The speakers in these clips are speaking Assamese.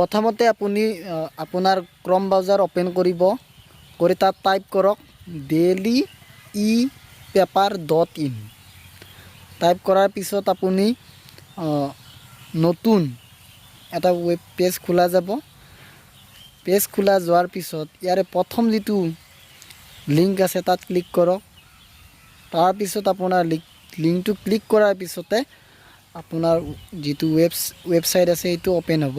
প্ৰথমতে আপুনি আপোনাৰ ক্ৰম ব্ৰাউজাৰ অ'পেন কৰিব, কৰি তাত টাইপ কৰক dailyepaper.in। Type কৰাৰ পিছত আপুনি নতুন এটা ৱেব পেজ খোলা যাব। পেজ খোলা যোৱাৰ পিছত ইয়াৰে প্ৰথম যিটো লিংক আছে, তাত ক্লিক কৰক। তাৰপিছত আপোনাৰ লিংকটো ক্লিক কৰাৰ পিছতে আপোনাৰ যিটো ৱেবছাইট আছে, সেইটো অ'পেন হ'ব।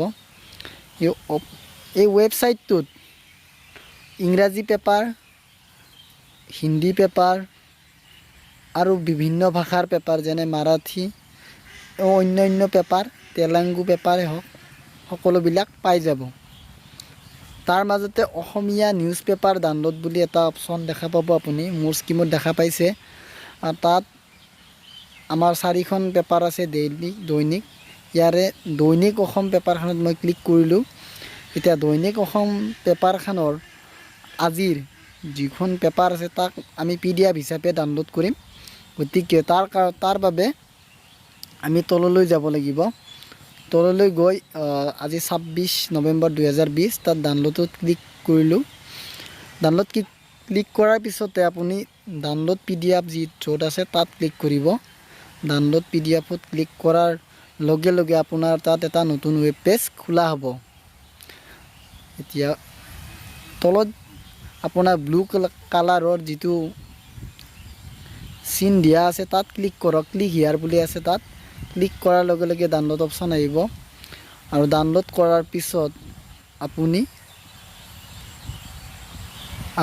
এই ৱেবছাইটটোত ইংৰাজী পেপাৰ, হিন্দী পেপাৰ আৰু বিভিন্ন ভাষাৰ পেপাৰ, যেনে মাৰাঠী, অন্যান্য পেপাৰ, তেলেগু পেপাৰেই হওক, সকলোবিলাক পাই যাব। তাৰ মাজতে অসমীয়া নিউজ পেপাৰ ডাউনলোড বুলি এটা অপশ্যন দেখা পাব আপুনি। মোৰ স্ক্ৰীণত দেখা পাইছে। আৰু তাত আমাৰ চাৰিখন পেপাৰ আছে ডেইলি দৈনিক। ইয়াৰে দৈনিক অসম পেপাৰখনত মই ক্লিক কৰিলোঁ। এতিয়া দৈনিক অসম পেপাৰখনৰ আজিৰ যিখন পেপাৰ আছে, তাক আমি পিডিএফ হিচাপে ডাউনলোড কৰিম। গতিকে তাৰ বাবে আমি তললৈ যাব লাগিব। তললৈ গৈ আজি 26 নৱেম্বৰ 2020, তাত ডাউনলোডত ক্লিক কৰিলোঁ। ডাউনলোড ক্লিক ক্লিক কৰাৰ পিছতে আপুনি ডাউনলোড পিডিএফ যি য'ত আছে, তাত ক্লিক কৰিব। ডাউনলোড পিডিএফত ক্লিক কৰাৰ লগে লগে আপোনাৰ তাত এটা নতুন ৱেব পেজ খোলা হ'ব। এতিয়া তলত আপোনাৰ ব্লু কালাৰৰ যিটো চিন দিয়া আছে, তাত ক্লিক কৰক। ক্লিক হিয়াৰ বুলি আছে, তাত ক্লিক কৰাৰ লগে লগে ডাউনলোড অপশ্যন আহিব আৰু ডাউনলোড কৰাৰ পিছত আপুনি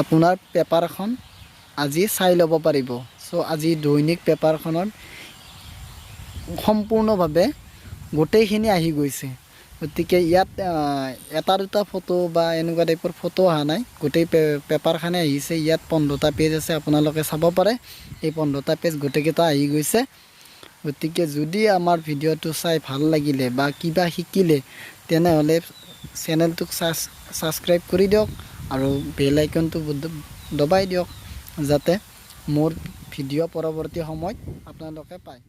আপোনাৰ পেপাৰখন আজি চাই ল'ব পাৰিব। চ' আজি দৈনিক পেপাৰখনত সম্পূৰ্ণভাৱে গোটেইখিনি আহি গৈছে। গতিকে ইয়াত এটা দুটা ফটো বা এনেকুৱা টাইপৰ ফটো অহা নাই, গোটেই পেপাৰখনে আহিছে। ইয়াত 15টা পেজ আছে, আপোনালোকে চাব পাৰে। এই 15টা পেজ গোটেইকেইটা আহি গৈছে। গতিকে যদি আমাৰ ভিডিঅ'টো চাই ভাল লাগিলে বা কিবা শিকিলে, তেনেহ'লে চেনেলটোক ছাবস্ক্ৰাইব কৰি দিয়ক আৰু বেল আইকনটো দবাই দিয়ক, যাতে মোৰ ভিডিঅ' পৰৱৰ্তী সময়ত আপোনালোকে পায়।